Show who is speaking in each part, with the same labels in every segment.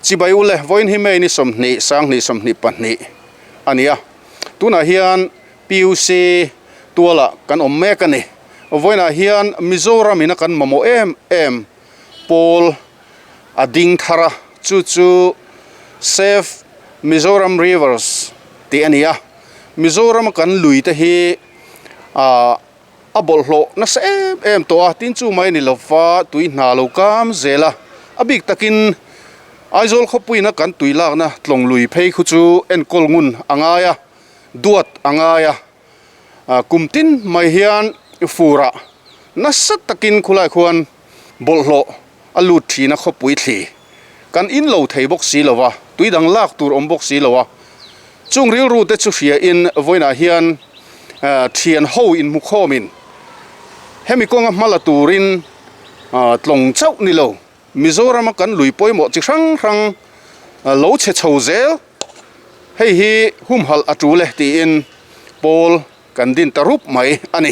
Speaker 1: Chibai ule vawiin hi May ni 20 sanghnih 22 a ni a, tunah hian PUC tualah kan awm mek a ni. Vawiinah hian Mizoram ina kan mamawh em em pawl a ding thar a, chu chu Save Mizoram Rivers tih a ni a. Mizorama kan lui te hi ah a bawlhhlawh nasa em em tawh a, tin chu mai ni lova tui hna lo kam zel a, a bik takin Aizawl khawpuiina kan tui lakna tlawng lui phei khu chu enkawl ngun a ngai a, duat a ngai a, kum tin mai hian furah nasa takin khulai khuan bawlhhlawh a lut thin a khawpui thli kan in lo thei bawk si lo a, tui dang lak tur awm bawk si lo a, chung rilru te chu hria in vawiinah hian thian ho in hmu khawm in hemi kawnga hma la turin tlawng chauh ni lo Mizoram a kan lui pawimawh chi hrang hrang lo chhe chho zel hei hi humhalh a tul e tiin pawl Kan din ta rup mai a ni.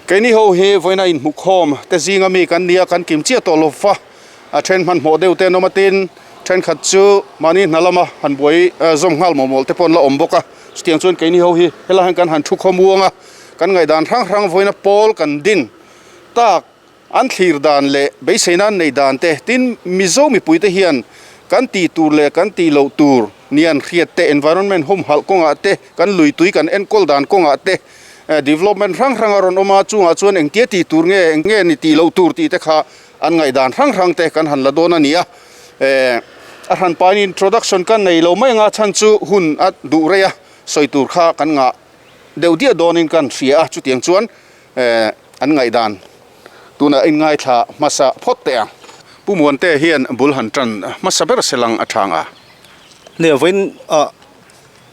Speaker 1: Keini ho hi vawiina inhmukhawm te zinga mi kan nia, kan kim chiah tawh lo va, a then hmanhmawh deuh te an awm a, tin thenkhat chu mahni hna lama han buai zawm nghal mawlh mawlh te pawh an la awm bawk a. Chutiang chuan keini ho hi helai hian kan han thu khawm uang a, kan ngaihdan hrang hrang vawiina pawl kan din tak An thlir dan leh beiseina an neih dan te, tin Mizo mipuite hian kan tih tur leh kan tih loh tur ni an hriat te, environment humhalh kawngah te, kan lui tui kan enkawl dan kawngah te, development hrang hrang a rawn awm a, chungah chuan engtia tih tur nge, eng nge ni tih loh tur tih te kha an ngaihdan hrang hrang te kan han la dawn a ni a. A hranpain introduction ka nei lo mai anga chhan chu hun a duh rei a, sawi tur kha kan ngah deuh diah dawnin kan hria a, chutiang chuan An ngaihdan tunah inngaithla hmasa phawt teh ang. Pu Muante hian bul han tan hmasa ber selang a chang a.
Speaker 2: Nia vawiin ah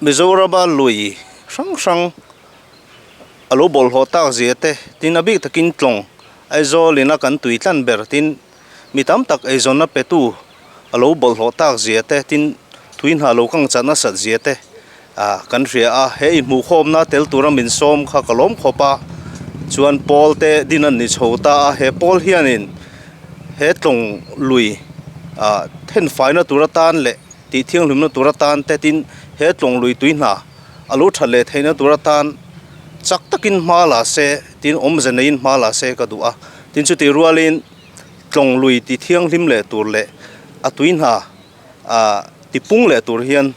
Speaker 2: Mizorama lui hrang hrang a lo bawlhhlawh tak zia te tin a bik takin tlawng Aizawl ina kan tui tlan ber tin mi tam tak eizawnna petu a lo bawlhhlawh tak zia te tin tui hna lo kang chat nasat zia te ah kan hria a he inhmuhkhawmna tel tura min sawm kha ka lawm khawp a chuan pawl te din an ni chho ta a he pawl hianin he tlawng lui ah thenfaina tur atan leh tih thianghlimna tur atan te tin he tlawng lui tui hna a lo that leh theihna tur atan chak takin hma la se tin awmze neiin hma la se ka duh a tin chutih rualin tlawng lui ti thianghlim leh tur leh a tui hna ah ti pung leh tur hian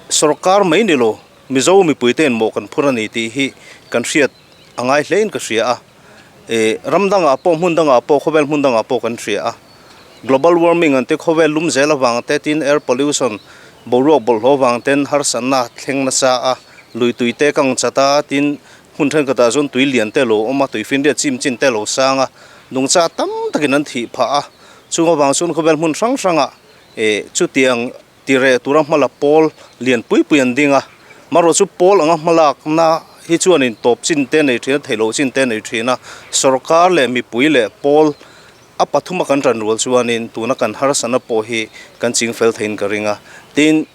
Speaker 2: sawrkar mai ni lo Mizo mipui te in mawh kan phur a ni tih hi kan hriat a ngai hle in ka hria a ih ram dangah pawh hmun dangah pawh khawvel hmun dangah pawh kan hria a global warming an ti khawvel lum zel avang te tin air pollution boruak bawlhhlawh avang ten harsatna thleng nasa a lui tui te kang chat a tin Hmun thenkhatah chuan tui lian te lo awm a, tui finriat chim chin te lo sang a, nungcha tam takin an thih phah a. Chung avang chuan khawvel hmun hrang hrangah eh chutiang tireh tura hmala pawl lian pui pui an ding a. Marawh chu pawl anga hmalakna hi chuanin tawp chin te nei thin a, theihloh chin te nei thin a. Sorkar leh mipui leh pawl a pathuma kan tan rual chuanin tuna kan harsatna pawh hi kan ching fel theiin ka ring a. Tin.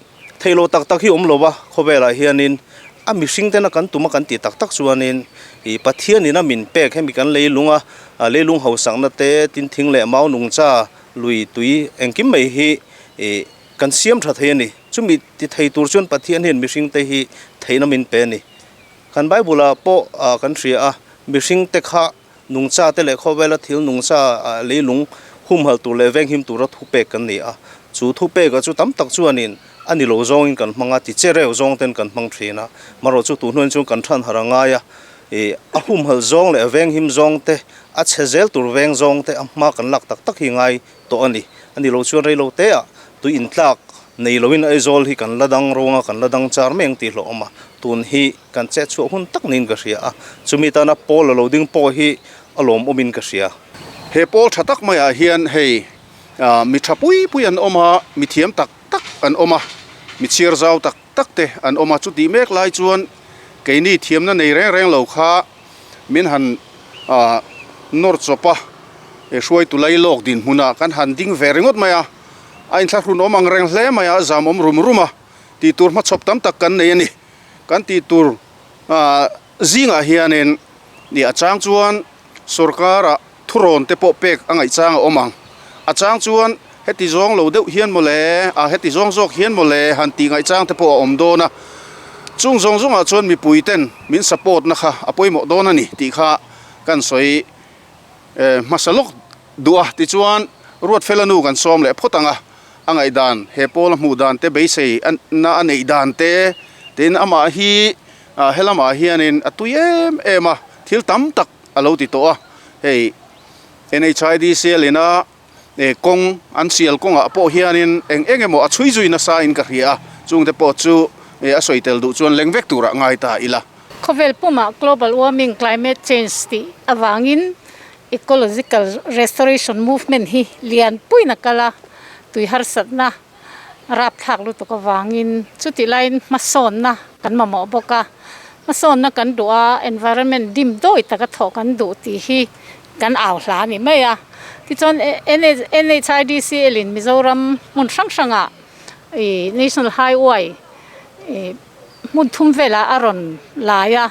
Speaker 2: Theihloh tak tak hi awm lo a, khawvelah hianin a mihring tena kan tum a kan tih tak tak chuanin ih Pathian ina min pek hemi kan leilung a, leilung hausakna te tin thing leh mau nungcha lui tui engkim mai hi ih kan siam tha thei a ni. Chumi ti thei tur chuan Pathian hian mihring te hi theihna min pe a ni. Kan Bible ah pawh kan hria a, mihring te kha Nungcha te leh khawvela thil nungcha leilung humhalh tur leh venghim tura thupek kan ni a. Chu thupeka chu tam tak chuanin a ni lo zawngin kan hmang a, tiche reuh zawng ten kan hmang thin a. Marawh chu tun hnuaiin chuan kan than harh a ngai a, ih a humhalh zawng leh a venghim zawng te, a chhe zel tur veng zawng te a hma kan lak tak tak hi ngai tawh a ni. A ni lo chuan rei lo te ah tui intlak nei loin Aizawl hi kan la dang rawng a, kan la dang char mai ang tih hlawh awm a. Tun hi kan chet chhuah hun tak niin ka hria a, chumi tana pawl a lo ding pawh hi a lawmawmin ka hria.
Speaker 1: He pawl tha tak maiah hian hei mi tha pui pui an awm a, mi thiam tak tak an awm a, mi chhiar zau tak tak te an awm a, chutih mek lai chuan keini thiamna nei reng reng lo kha min han nawr chawp a, hruaitu lailawk dinhmunah kan han ding ve ringawt mai a, a inthlahrun awm ang reng hle mai a, zam awm rum rum a, tih tur hmachhawp tam tak kan nei a ni. Kan tih tur zingah hianin ih a chang chuan sorkara thurawn te pawh pek a ngaih chang a awm ang. A chang chuan Heti zawng lo deuh hian mawle, a heti zawng zawk hian mawle han tih ngaihchang te pawh a awm dawn a. Chung zawng zawngah chuan mipui ten min support na kha a pawimawh dawn a ni tih kha kan sawi hmasa lawk duh a. Tichuan Ruatfela nu kan sawm leh phawt ang a, a ngaihdan he pawl a hmuh dan te beisei na a neih dan te tin amah hi helamah hianin a tui em em a, thil tam tak a lo ti tawh a. Hei NHIDCL ina kawng an sial kawngah pawh hianin eng eng emaw a chhui zui nasa in ka hria a, chungte pawh chu a sawi tel duh chuan leng vek turah ngai ta ila.
Speaker 3: Khawvel pumah global warming, climate change tih avangin ecological restoration movement hi lian puiin a kal a, tui harsatna rapthlak lutuk avangin chutih laiin hmasawnna kan mamawh bawk a, hmasawnna kan duh a, environment dim dawi taka thawh kan duh tih hi kan au hla a ni mai a. Tichuan NHIDCL in Mizoram hmun hrang hrangah ih National Highway ih hmun thum velah a rawn lai a.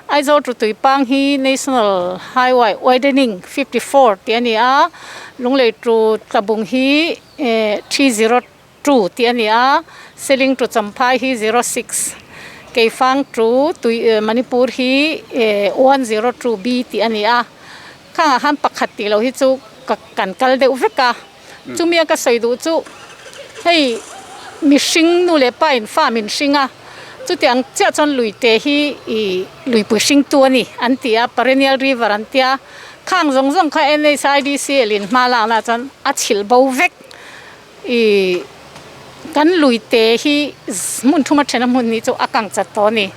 Speaker 3: Aizawl to Tuipang hi National Highway widening 54 tih a ni a, Lunglei to Tlabung hi 302 tih a ni a, Seling to Champhai hi 06, Keifang to Tui Manipur hi 102 B tih a ni a. Khangah khan pakhat tih loh hi chu ka kan kal deuh vek a, chumi a ka sawi duh chu hei mihring nu leh pa in fa min hring a, chutiang chiah chuan luite hi ih luipui hringtu a ni an ti a, perennial river an tia, khang zawng zawng kha NHIDCL in hma lakna ah chuan a chhilh bo vek. Ih kan luite hi hmun thuma thena hmun nih chu a kang chat tawh a ni.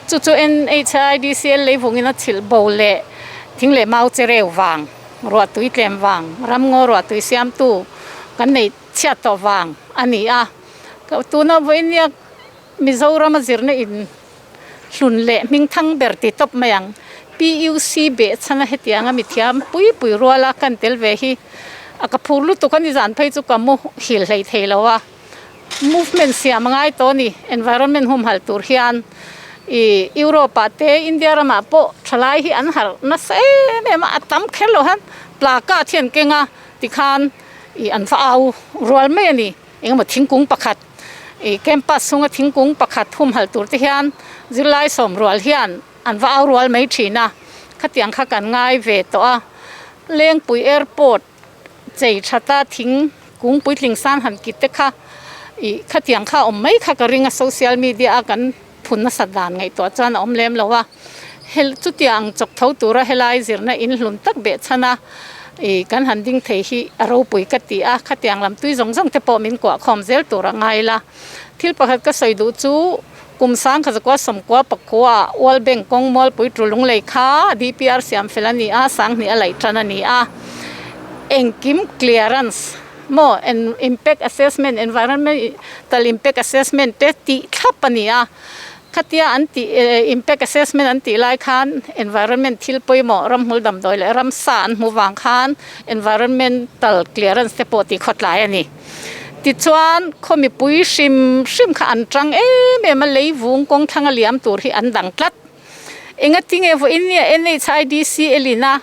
Speaker 3: Chu chu NHIDCL leivungin a chhilh bo leh thing leh mau che reu vang, ruah tui tlem vang, ramngaw ruah tui siamtu kan neih chhiat tawh vang a ni a. Tuna vawiin Mizoram a zirna in hlun leh hming thang ber ti tawp mai ang. PUC beh chhan a hetianga mithiam pui pui ruala kan tel ve hi a ka phur lutuk a ni zan phei chu ka mu hil hlei thei lo a. Movement siam a ngai tawh a ni environment humhalh tur hian ih Europe ah te India ramah pawh thalai hi an harh nasa em em a, a tam kher lo han placard hi an keng a tikhan ih an va au rual mai a ni. Engemaw thingkung pakhat ih campus chhunga thingkung pakhat humhalh tur te hian zirlai sawm rual hian an va au rual mai thin a, khatiang kha kan ngai ve tawh a. Lengpui airport chei thata thingkung puitling san han kit te kha ih khatiang kha a awm mai kha ka ring a, social media a kan phun nasat dan ngaihtuah chuan a awm lem lo a, hel chutiang chawk tho tura helai zirna in hlun tak beh chhan a ih kan han ding thei hi a ropui ka ti a, khatiang lam tui zawng zawng te pawh min kuah khawm zel tur a ngai la. Thil pakhat ka sawi duh chu kum sang kha zakua sawmkua pakua World Bank kawng Mualpui tu lunglei kha DPR siam fel a ni a, sanghnih a laih tan a ni a, engkim clearance Maw impact assessment, environmental impact assessment te tih thlap a ni a, khatia an tih impact assessment an tih lai khan environment thil pawimawh ramhmul damdawi leh ramsa an hmuh vang khan environmental clearance te pawh tih khawtlai a ni. Tichuan khaw mipui hrim hrim kha an tang em em a, leivung kawng thlanga liam tur hi an dang tlat. Engatinge vawiin nia NHIDCL in a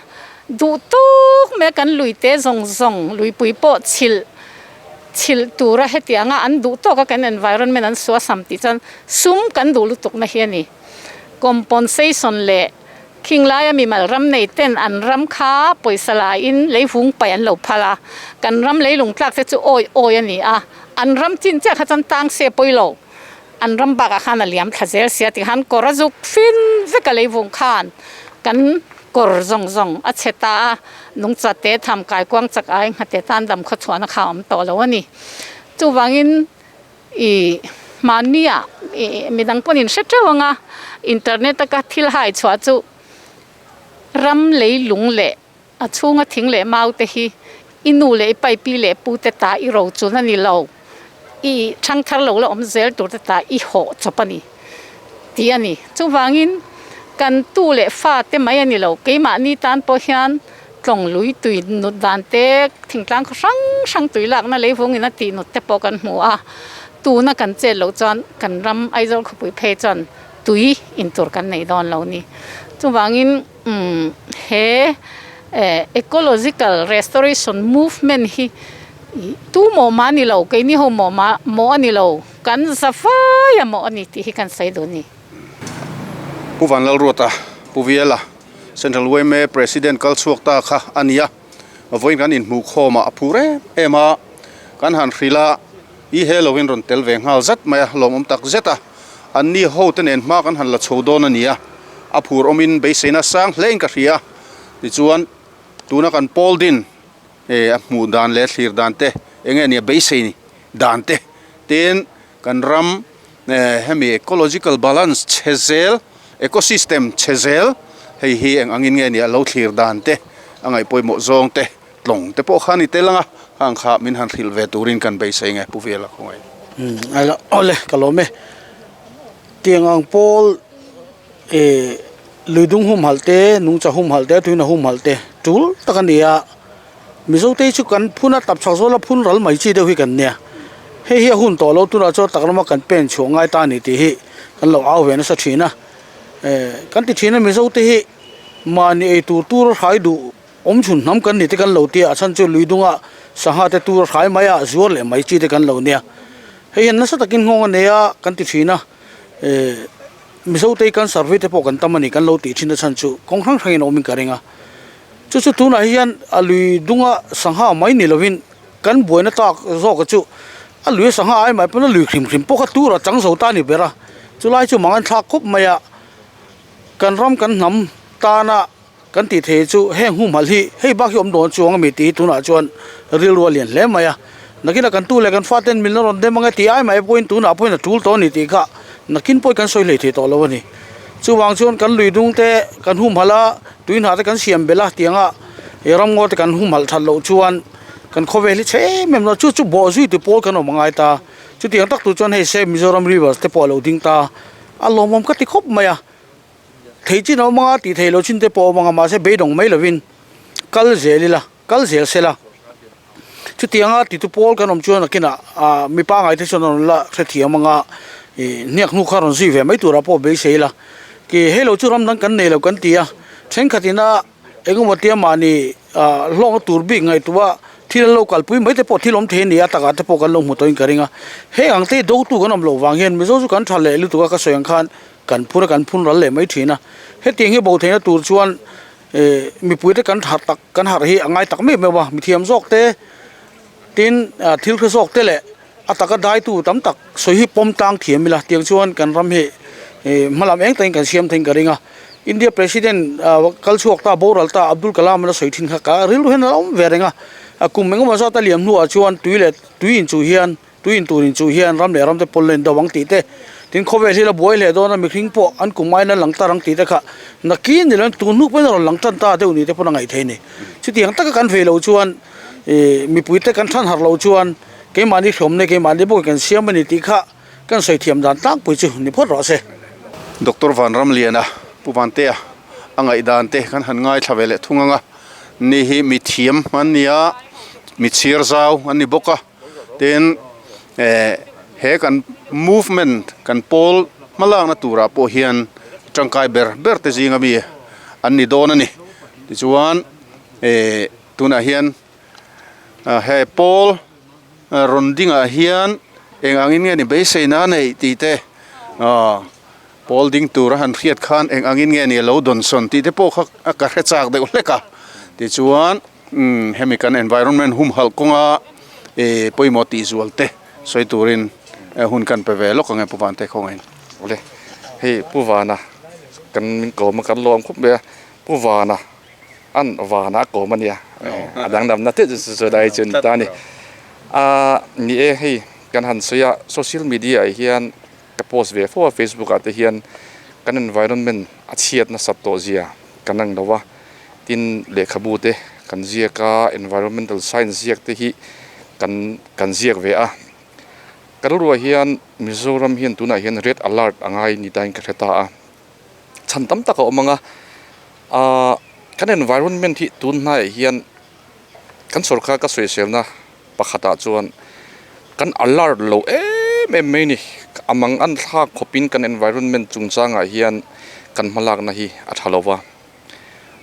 Speaker 3: duh tawk mai a kan luite zawng zawng luipui pawh chhilh chhilh tura hetianga an duh tawk a kan environment an suasam tih chuan sum kan duh lutukna hi a ni. Componsation leh khing laia mimal ram nei ten an ram kha pawisa laiin leivung paih an lo phal a, kan ram leilung tlak te chu awi awi a ni a, an ram chin chiah kha chuan tang se pawi lo. An ram bakah khan a liam thla zel sia tikhan kawr a zuk fin vek a leivung khan kan kawr zawng zawng a chhe ta a, nungcha te tham kai kuang chak ai nghate tan dam khaw chhuahna kha a awm tawh lo a ni. Chuvangin ih mahnia ih midang pawhin in hre teuh ang a, internet a ka thil hai chhuah chu ram leilung leh A chhunga thing leh mau te hi i nu leh i pai pi leh pu te ta i ro chun a ni lo, i thang thar lo la awm zel tur te ta i hawh chawp a ni tih a ni. Chuvangin kan tu leh fa te mai a ni lo, keimahni tan pawh hian tlawng lui tui nut dan te, thingtlang khaw hrang hrang tui lakna leivungin a tih nut te pawh kan hmu a, tuna kan chet loh chuan kan ram Aizawl khawpui phei chuan tui in tur kan nei dawn lo ni. Chuvangin. He ecological restoration movement hi Ih tu mawh mah a ni lo, keini ho mawh mah mawh a ni lo, kan za fai a mawh a ni tih hi kan sawi duh a ni.
Speaker 1: Pu Vanlalruata, Pu Viela, Central yma President kal chhuak ta kha a ni a, vawiin kan inhmuh khawmah a phur em em a, kan han hrilh a, i he lovin rawn tel ve nghal zat mai a, lawmawm tak zet a, anni ho te nen hma kan han la chho dawn a ni a, a phur awmin beiseina sang hlein ka hria, tichuan tuna kan pawl din a hmuh dan leh thlir dan te eng nge nia beisei dan te tin kan ram hemi ecological balance chhe zel ecosystem chhe zel hei hi eng angin nge nia lo thlir dan te a ngaih pawimawh zawng te tlawng te pawh kha a ni tel ang a khang kha min han hrilh ve turin kan beisei nge Pu Vela khawngaih.
Speaker 4: Awle ka lawm e tiang ang pawl Ih luidung humhalh te nungcha humhalh te tuina humhalh te tul tak a ni a mizo te hi chu kan phun a tap chhuak zawl a phun ral mai chi deuh hi kan nia hei hi a hun tawh lo tunah chuan tak rama kan pen chhuah ngai ta a ni tih hi kan lo au ve nasa thin a eh kan ti thin a mizo te hi mahni ei tur tur a hrai duh awm chhun hnam kan ni te kan lo tia a chhan chu luidunga sangha te tur a hrai mai a zuar leh mai chi te kan lo nia hei hian nasa takin nghawng a nei a kan ti thin a eh. Mizo te kan survey te pawh kan tam a ni kan lo tih thin a chhan chu kawng hrang hrangin a awmin ka ring a. Chu chu tunah hian a lui dunga sangha mai ni lovin kan buaina tak zawk a chu a lui a sangha ai mai pawn a lui hrim hrim pawh kha tur a chang zo ta a ni ber a. Chulai chu mang an thlak khawp mai a, kan ram kan hnam tana kan tih theih chu heng humhalh hi hei bak hi awm dawn chuang a mi tih hi tunah chuan rilru a lian hle mai a nakinah kan tu leh kan faten min la rawn dem ang e tih ai mai pawhin tunah pawhin a tul tawh a ni tih kha nakin pawhin kan sawi hlei thei tawh lo a ni chuvang chuan kan lui dung te kan humhalh a tui hna te kan siam belh a tianga he ramngaw te kan humhalh that loh chuan kan khawvel hi chhe em em lo chu chu bawh zui ti pawl kan awm angai ta chutiang tak tur chuan hei se Mizoram rivers te pawh a lo ding ta a lawmawm ka ti khawp mai a. Thei chin a awm anga tih theih loh chin te pawh a awm anga mahse beidawng mai lovin kal zel ila kal zel se la chutianga titu pawl kan awm chuan a kinah ah mi pangai te chuan a rawn la hrethiam anga ih hniak hnu kha rawn zui ve mai turah pawh beisei ila ki hei lo chu ram dang kan nei lo kan ti a thenkhat ina engemaw tia mahni ah hlawkna tur bik ngaihtuah thil an lo kalpui mai te pawh thil awm thei a ni a takah te pawh kan lo hmu tawhin ka ring a heng ang te dotu kan awm loh vang hian Mizo chu kan tha leh lutuk a ka sawi ang khan. Kan phur a, kan phun ral leh mai thin a. Hetiang hi bo theihna tur chuan eh mipuite kan harh tak kan harh hi a ngai tak meuh meuh a. Mithiam zawk te tin thil hre zawk te leh a taka daitu tam tak sawi hi pawm tlang thiam ila tiang chuan kan ram hi eh hmalam eng takin kan siam thein ka ring a. India President kal chhuak ta boral ta Abdul Kalam a la sawi thin kha ka rilru hian a la awm ve reng a. A kum engemaw zat a liam hnuah chuan tui leh tui inchuh hian Tui in turin chu hian ram leh ram te pawl len deuh ang tih te, tin khawvel hi la buai hle dawn a, mihring pawh an kum aiin an lang tar ang tih te kha nakin ni lo in tun hnu pawhin a rawn lang tan ta deuh ni te pawn a ngaih theih a ni. Chutiang taka kan vei loh chuan ih mipui te kan than harh loh chuan keimahni hrawmna keimahni bawkin kan siam a ni tih kha kan sawi thiam dan tlangpui chu ni phawt rawh se.
Speaker 1: Doctor Vanramliana, Pu Vantea a ngaihdan te kan han ngaithla ve leh thung ang a, ni hi mithiam an ni a, mi chhiar zau an ni bawk a. Tin, eh he kan movement kan pawl hmalakna turah pawh hian tangkai ber ber te zinga mi an ni dawn a ni. Tichuan, eh tunah hian he pawl rawn dingah hian eng angin nge ni beiseina a neih tih te aw pawl ding tur a han hriat khan eng angin nge ni a lo dawnsawn tih te pawh kha ka hre chak deuh hlek a. Tichuan. Umm hemi kan environment humhalh kawnga eh pawimawh tih zual te sawi turin hun kan pe ve lawk ang e Pu Vante khawngahin.
Speaker 5: Awle hei Pu Vana kan min kawm a kan lawm khawp mai a Pu Vana an Vana a kawm a nia a danglamna te chu chu lai chu a ni ta a ni ah ni e hei kan han sawi a social media ah hian ka post ve fo a facebook ah te hian kan environment a chhiat nasat tawh zia kan ang lo a. Tin, lehkhabu te kan ziak a, environmental science ziak te hi kan kan ziak ve a. Ka rilruah hian Mizoram hian tunah hian red alert a ngai ni tain ka hre ta a. Chhan tam tak a awm ang a, aah kan environment hi tun hnaiah hian kan sorkar ka sawiselna pakhatah chuan kan alert lo em em mai a ni. A mang an thlak khawpin kan environment chungchangah hian kan hmalakna hi a tha lo va.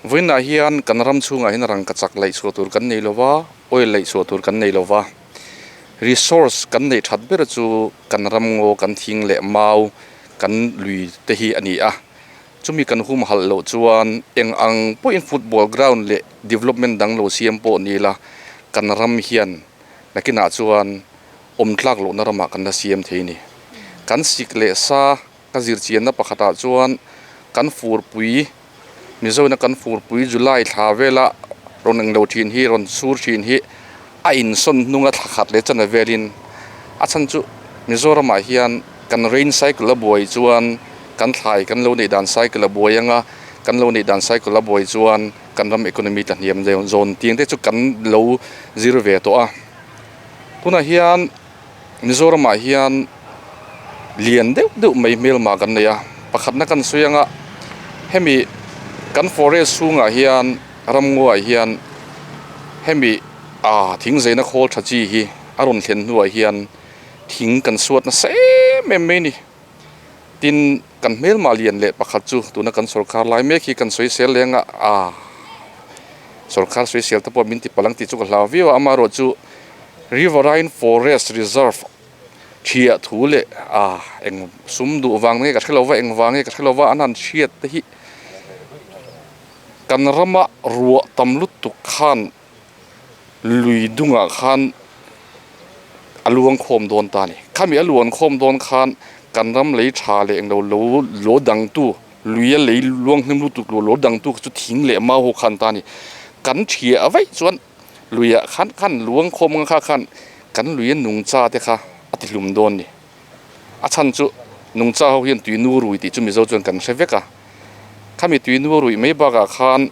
Speaker 5: Vawiinah hian kan ram chhungah hian rangkachak laih chhuah tur kan nei lo va, oil laih chhuah tur kan nei lo va. Resource kan neih that ber chu kan ramngaw, kan thing leh mau, kan lui te hi a ni a. Chumi kan humhalh loh chuan eng ang pawhin football ground leh development dang lo siam pawh ni ila kan ram hian nakinah chuan awm tlak lohna ramah kan la siam thei a ni. Kan sik leh sa ka zirchianna pakhatah chuan kan furpui Mizoina kan furpui July thla vela rawn englo thin hi rawn sur thin hi a insawn hnunga thla khat leh chana velin a chhan chu Mizoramah hian kan rain cycle a buai chuan kan thlai kan lo neih dan cycle a buai anga kan lo neih dan cycle a buai chuan kan ram economy ta hniam zawn tiang te chu kan lo zir ve tawh a tunah hian Mizoramah hian lian deuh deuh mai hmelma kan nei a, pakhatna kan sawi anga hemi kan forest chhungah hian ramnguaah hian hemi ah thing zeina khawl tha chi hi a rawn thlen hnuah hian thing kan suat nasa em em mai a ni. Tin, kan hmelma lian leh pakhat chu tuna kan sorkar lai mek hi kan sawisel leng a, ah sorkar sawisel te pawh min ti palh ang tih chu ka hlau viau a, amaherawhchu Riverine Forest Reserve thiah thu leh ah eng sum duh vang nge ka hre lo va, eng vang nge ka hre lo va, an han hriat te hi kan rama ruah tam lutuk khan lui dungah khan a luang khawm dawn ta a ni. Khami a luan khawm dawn khan kan ram lei tha leh englo lo lo dangtu luia lei luang hnem lutuk lo lo dangtu kha chu thing leh mau ho khan ta a ni. Kan thiah vaih chuan luiah khan khan luang khawm ang kha khan kan luia nungcha te kha a ti hlum dawn a ni. A chhan chu nungcha ho hian tui nu rui tih chu Mizo chuan kan hre vek a. Khami tui nu ruih mai bakah khan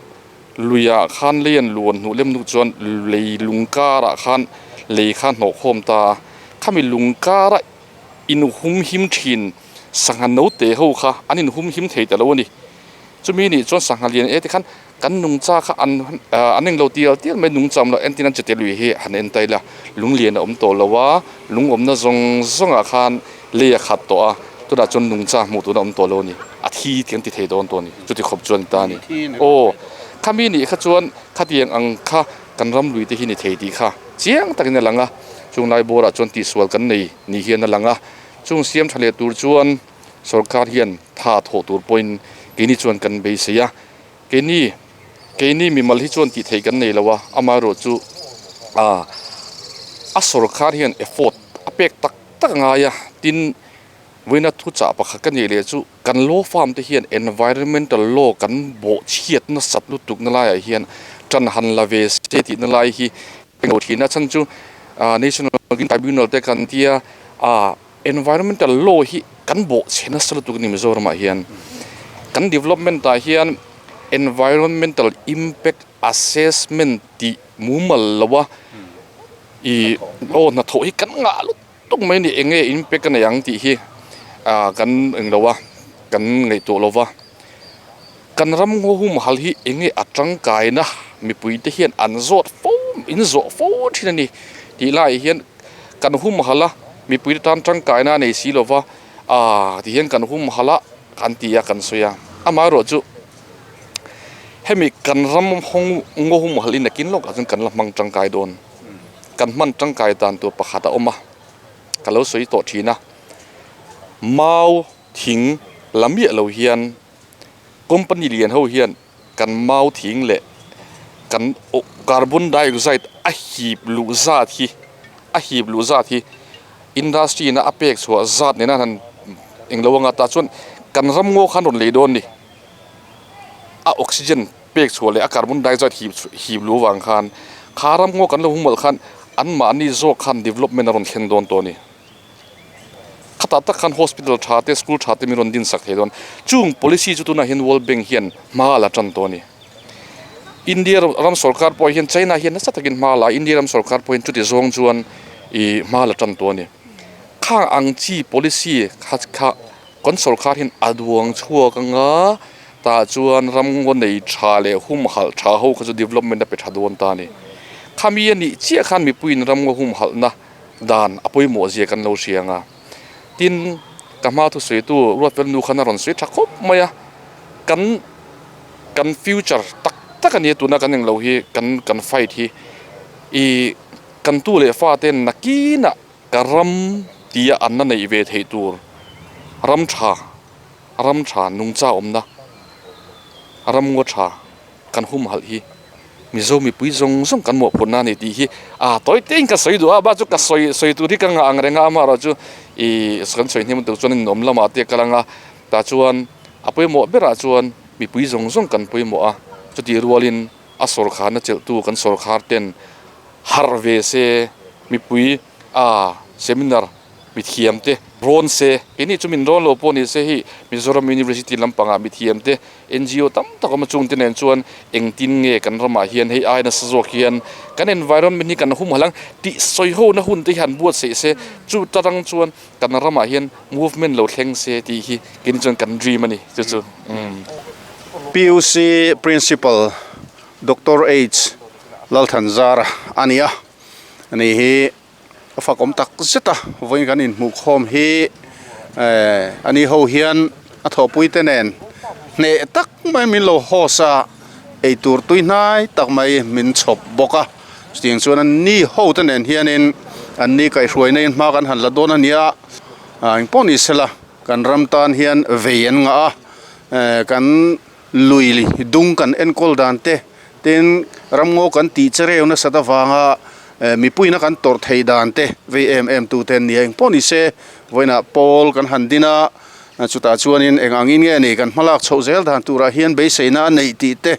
Speaker 5: Luiah khan lei an luan hnuh lem hnu chuan lei lung karah khan lei kha hnawh khawm ta a, khami lung kara inhum him thin sangha note ho kha an inhum him thei ta lo a ni. Chumi nih chuan sangha lian e te khan kan nungcha kha an an englo tial tial mai nungcham lo entin an chete lui hi han en ta ila lung lian a awm tawh lo a, lung awmna zawng zawngah khan lei a khat tawh a, tunah chuan nungcha hmuh tur a awm tawh lo a ni. A thi tih an ti thei dawn tawh a ni, chuti khawp chuan ta a ni. Aw, khami nih kha chuan khatiang ang kha kan ram lui te hi ni thei tih kha chiang takin a lang a, chung lai bawrah chuan tihsual kan nei ni hian a lang a, chung siam tha leh tur chuan sorkar hian tha thawh tur pawhin keini chuan kan beisei a, keini keini mimal hi chuan tih theih kan nei lo a, amaherawh chu ah a sorkar hian effort a pek tak tak a ngai a, tin. Vawiina thuchah pakhat ka nih leh chu kan law firm te hian environmental law kan bawh chhiat nasat lutuk na laiah hian tan han la ve se tih na lai hi englo thin a chhan chu National Green Tribunal te kan tia ah environmental law hi kan bawh chhe nasa lutuk a ni Mizoram ah hian kan development ah hian environmental impact assessment tih mumal lo a ih aw hnathawh hi kan ngah lutuk. Tuk mai ni eng nge in pek a nei ang tih hi ah kan eng lo a, kan ngaihtuah lo va. Kan ram ngaw humhal hi eng nge a tangkaina mipui te hian an zawt fo in zawh fo thin a ni tih laiah hian kan humhal a mipui te tan tangkaina a nei si lo va ah ti hian kan humhal a kan ti a kan sawi a amaherawhchu hemi kan ram ngaw humhal in nakin lawkah chuan kan la hmang tangkai dawn. Kan hman tangkai dan tur pakhat a awm a, ka lo sawi tawh thin a, mau thing la miah lo hian company lian ho hian kan mau thing leh kan carbon dioxide a hip luh zat hi a hip luh zat hi industry in a pek chhuah zat nena han englo anga tah chuan kan ram ngaw khan rawn lei dawn a ni a oxygen. Pek chhuah leh a carbon dioxide hip hip luh avang khan kha ram ngaw kan lo hmu malh khan anmahni zawk khan development a rawn thleng dawn tawh a ni. Khatah tak khan hospital tha te school tha te min rawn din sak thei dawn. Chung policy chu tunah hian World Bank hian hma a la tan tawh a ni. India ram sorkar pawh hian China hian nasa takin hma a la a, India ram sorkar pawh hian chuti zawng chuan ih hma a la tan tawh a ni. Khang ang chi policy kha kha kan sorkar hian a duang chhuak anga tah chuan ramngaw nei tha leh humhalh tha ho kha chu development a pe tha dawn ta a ni. Khami a nih chiah khan mipuiin ramngaw humhalhna dan a pawimawh zia kan lo hria ang a. Tin, ka hma thusawitu Ruatfel nu khan a rawn sawi tha khawp mai a, kan kan future tak tak a nia tuna kan englo hi kan kan fight hi ih. Kan tu leh faten nakinah ka ram tia an la neih ve theih tur ram tha, ram tha nungcha awmna, ram ngaw tha kan humhalh hi Mizo mipui zawng zawng kan mawhphurhna a ni tih hi a tawi tein ka sawi duh a, bak chu ka sawi sawi tur hi ka ngah ang reng a, amaherawhchu ih kan sawi hnem tur chuan in awm lamah te a kal ang a, tah chuan a pawimawh berah chuan mipui zawng zawng kan pawimawh a, chutih rualin a sawrkharna chelhtu kan sawrkhar ten harh ve se, mipui a seminar mithiam te rawn se, keini chu min rawn lo pawh ni se hei Mizoram University lampangah mithiam te NGO tam tak awm a chungte nen chuan engtin nge kan ramah hian hei ai nasa zawk hian kan environment hi kan humhalh ang tih sawi ho na hun te hi han buatsaih se chu ta rang chuan kan ramah hian movement lo thleng se tih hi keini chuan kan dream a ni chu chu.
Speaker 1: PUC Principal Doctor H Lalthanzara a ni a, ani hi a fakawm tak zet a, vawiin kan inhmuhkhawm hi ani ho hian a thawhpui te nen hneh tak mai min lo host a, eitur tui hnai tak mai min chhawp bawk a, chutiang chuan an ni ho te nen hianin an ni kaihhruaina in hma kan han la dawn a nia, engpawh ni sela kan ram tan hian vei an ngah a, kan Lui dung kan enkawl dan te, tin ramngaw kan tih che reu nasat avanga mipuina kan tawrh theih dan te vei em em tu te an ni a, engpawh ni se vawiinah pawl kan han din a, chutah chuanin eng angin nge ni kan hmalak chhoh zel dan turah hian beiseina a neih tih te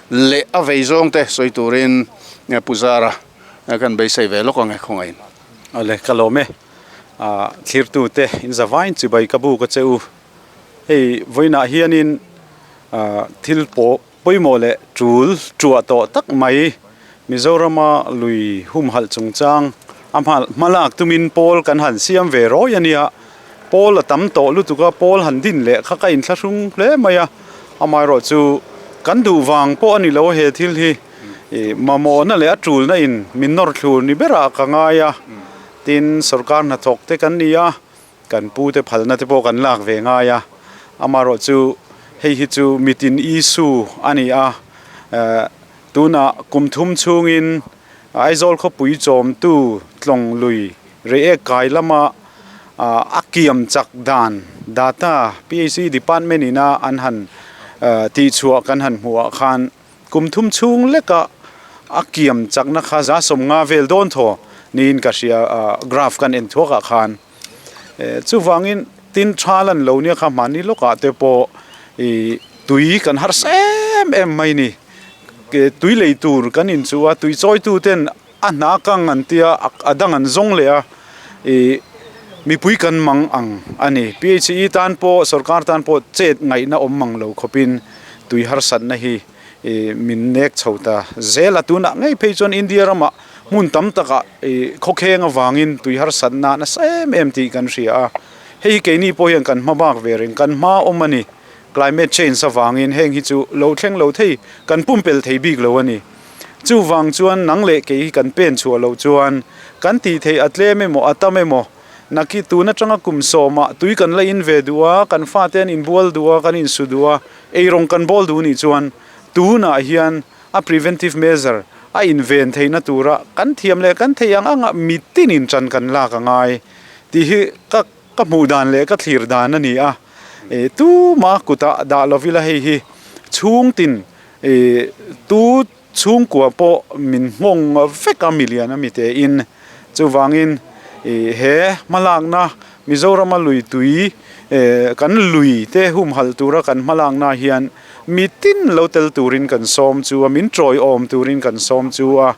Speaker 1: leh a vei zawng te sawi turin Pu Zara kan beisei ve lawk ang e khawngaihin.
Speaker 6: Awle ka lawm e, thlirtute in zavain chibai ka buk a che u. Hei vawiinah hianin thil pawh pawimawh leh tul tuah tawh tak mai Mizorama lui humhalh chungchang a hmalak tumin pawl kan han siam ve rawi a nia. Pawl a tam tawh lutuk a, pawl han din leh kha ka inthlahrung hle mai a, amaherawhchu kan duh vang pawh a ni lo he thil hi mamawhna leh a tulna in min nawr thlur ni berah ka ngai a, tin sorkar hnathawk te kan ni a. Kan pute phalna te pawh kan lak ve ngai a, amaherawh chu hei hi chu mitin issue a ni a, tunah kum thum chhungin Aizawl khawpui chawmtu tlawng lui Reiek kai lama a kiam chak dan data PHE department ina an han tihchhuah kan han hmuh ah khan Kum thum chhung leka a kiam chakna kha za sawmnga vel dawn thaw niin ka hria graph kan en thuak ah khan. Chuvangin tin tha lan lo nia kha hmani lawkah te pawh ih tui kan harsa em em mai ni. Tui lei tur kan inchuh a, tui chawi tu ten a hna kang an tia a dang an zawng leh a ih mipui kan mang ang a ni. PHE tan pawh sorkar tan pawh chet ngaihna awm mang lo khawpin tui harsatna hi ih min nek chho ta zel a. Tunah ngei phei chuan India ramah hmun tam takah ih khawkheng avangin tui harsatna nasa em em tih kan hria a. Hei hi keini pawh hian kan hma bak ve reng kan hma awm a ni. Climate change avangin heng hi chu lo thleng lo thei kan pumpelh thei bik lo a ni. Chuvang chuan nang leh kei hi kan pen chhuah loh chuan kan tih theih a tlem emaw a tam emaw naki tun atanga kum sawmah tui kan la in ve duh a, kan fate an inbual duh a, kan insu duh a, eirawng kan bawl duh nih chuan tunah hian a preventive measure a inven theihna tura kan thiam leh kan theih ang anga mitin in tan kan lak a ngai tih hi ka ka hmuh dan leh ka thlir dan a ni a, tuma kutah dah lovila hei hi chhungtin Ih tu chhungkua pawh min nghawng vek a milian a mi tein chuvangin ih he hmalakna Mizorama lui tui eh kan lui te humhalh tura kan hmalakna hian mitin lo tel turin kan sawm chu a min tawiawm turin kan sawm chu a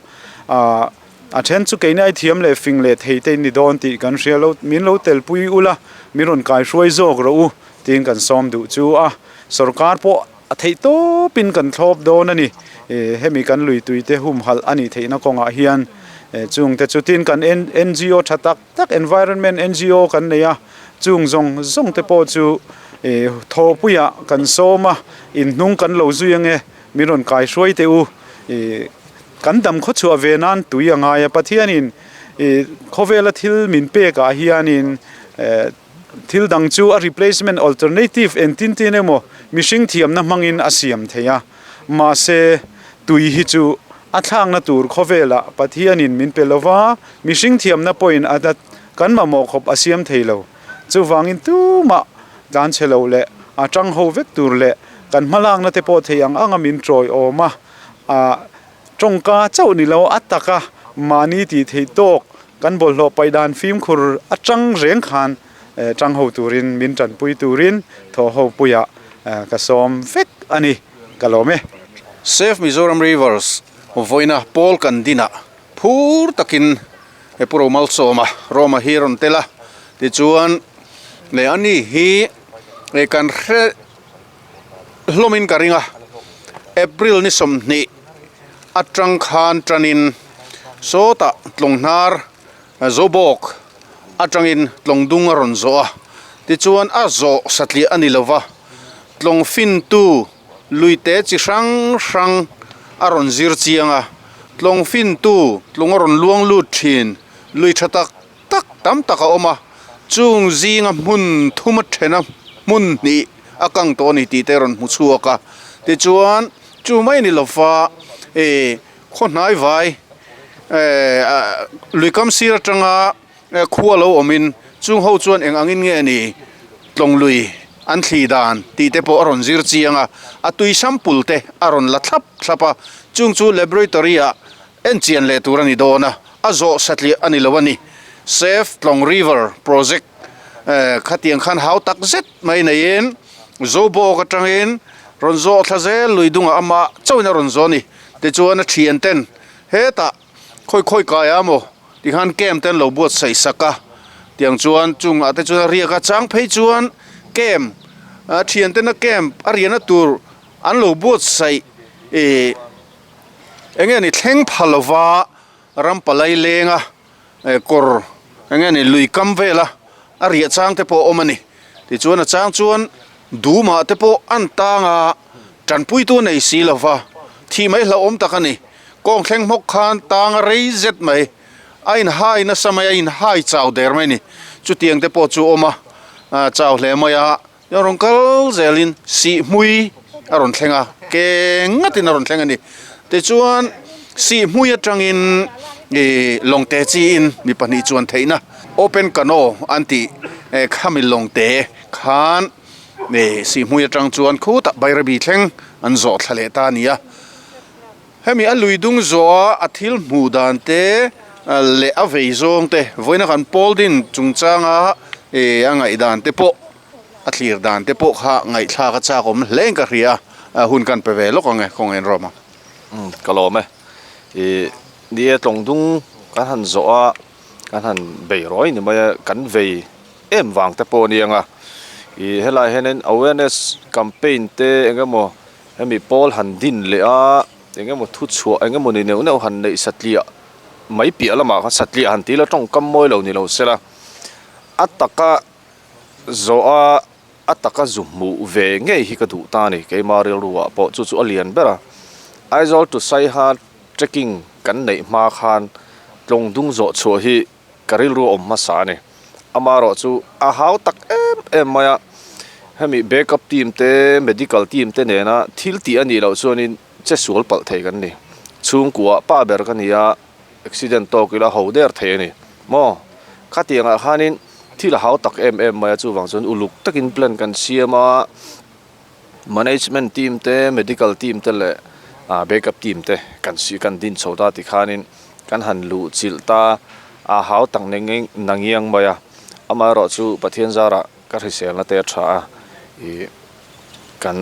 Speaker 6: ah a then chu keini ai thiam leh fing leh thei te in ni dawn tih kan hria lo min lo telpui ula min rawn kaihruai zawk rawh u tiin kan sawm duh chu a sorkar pawh. A theih tawpin kan thlawp dawn a ni. Hemi kan lui tuite humhalh a nih theihna kawngah hian chungte chu tin kan NGO tha tak tak environment NGO kan nei a, chung zawng zawng te pawh chu thawhpuiah kan sawm a, inhnung kan lo zui ange min rawn kai hruai teh u. Kan dam khawchhuah ve nan tui a ngai a, Pathianin khawvela thil min pekah hianin Thil dang chu a replacement alternative engtin tin emaw mihring thiamna hmangin a siam thei a, mahse tui hi chu A thlakna tur khawvelah Pathianin min pe lova, mihring thiamna pawhin a kan mamawh khawp a siam thei lo. Chuvangin tumah tlanchhe lo leh a tang ho vek tur leh kan hmalakna te pawh thei ang anga min tawiawm a, a tawngka chauh ni lo a taka mahni tih theih tawk kan bawlhhlawh paih dan fimkhur atang reng khan tang ho turin min tanpui turin thawhho puiah ka sawm vek a ni, ka lawm e.
Speaker 1: Save Mizoram Rivers vawiina pawl kan dinah phur takin he Pu Romalsawma Roma hi rawn tel a, tichuan leh ani hi kan hre hlawmin ka ring a, April ni 20 atang khan tanin sawtah tlawng hnar Zobawk atangin tlawng dung a rawn zawh a, tichuan a zawh satliah a ni lova, tlawng fintu luite chi hrang hrang a rawn zir chiang a, tlawng fintu tlung a rawn luang lut thin lui tha tak tak tam tak a awm a, chung zinga hmun thum a thena hmun hnih a kang tawh a ni tih te a rawn hmu chhuak a, tichuan chu mai ni lova ih khaw hnai vai eh lui kam sir atanga khua lo awmin chung ho chuan eng angin nge ni tlawng lui an thli dan tih te pawh a rawn zir chiang a, a tui sample te a rawn la thlap thlap a, chung chu laboratory ah en chian leh tur a ni dawn a, a zawh satliah a ni lo a ni. Save Tlawng River Project khatiang khan hau tak zet mai neiin Zobawk atangin rawn zawh thla zel lui dungah amah chauhin a rawn zawh a ni. Tichuan a thian ten hetah khawi khawi kai a maw tikhan camp te an lo buatsaih sak a, tiang chuan chungah te chuan a riak a, chang phei chuan camp a thian tena camp a riahna tur an lo buatsaih ih eng nge ni thleng pha lova ram palai lenga kawr eng nge ni lui kam vela a riah chang te pawh a awm a ni. Tichuan a chang chuan dumah te pawh an tang a, tanpuitu nei si lova thih mai hlauhawm tak a ni. Kawng thleng hmawk khan tang a rei zet mai, a inhai nasa mai, a inhai chau der mai a ni. Chutiang te pawh chu a awm a, chau hle mai a. A rawn kal zelin sihhmui a rawn thleng a, ke ngatin a rawn thleng a ni. Tichuan sihhmui atangin ih lawngte chiin mi pahnih chuan theihna open canoe an tih khami lawngte khan ih sihhmui atang chuan khutah Bairabi thleng an zawh thla leh ta a ni a. Hemi a lui dung zawha a thil hmuh dan te leh a vei zawng te vawiina kan pawl din chungchanga ih a ngaihdan te pawh a thlir dan te pawh kha ngaihthlak a chak awm hle in ka hria a, hun kan pe ve lawk ang e kawng en rawm ang.
Speaker 7: Umm ka lawm e. Ih ni e tlawng dung kan han zawh a, kan han bei rawi ni mai a, kan vei em vang te pawh a ni ang a. Ih helai hianin awareness campaign te eng emaw hemi pawl han din leh a, eng emaw thuchhuah eng emaw ni neuh neuh han neih satliah mai piah lamah khan satliah han tih la tawngkam mawi lo ni lo sela a taka Zawh a a taka zu hmuh ve ngei hi ka duh ta a ni keima rilru ah pawh chu chu a lian ber a. Aizawl to Saiha trekking kan neih hma khan tlawng dung zawh chhuah hi ka rilru a awm hmasa a ni. Amaherawh chu a hau tak em em mai a, hemi backup team te medical team te nena thil tih a nih loh chuanin che sual palh thei kan ni. Chhungkua pa ber ka ni a. Accident tawk ila ho der thei a ni maw? Khatiangah khanin thil a hau tak em em mai a, chuvang chuan uluk takin plan kan siam a, management team te, medical team te leh ah backup team te kan si kan din chho ta tikhanin kan han luh chilh ta a hau tak nangiang mai a, amaherawh chu Pathian zarah ka hriselna te a tha a, ih kan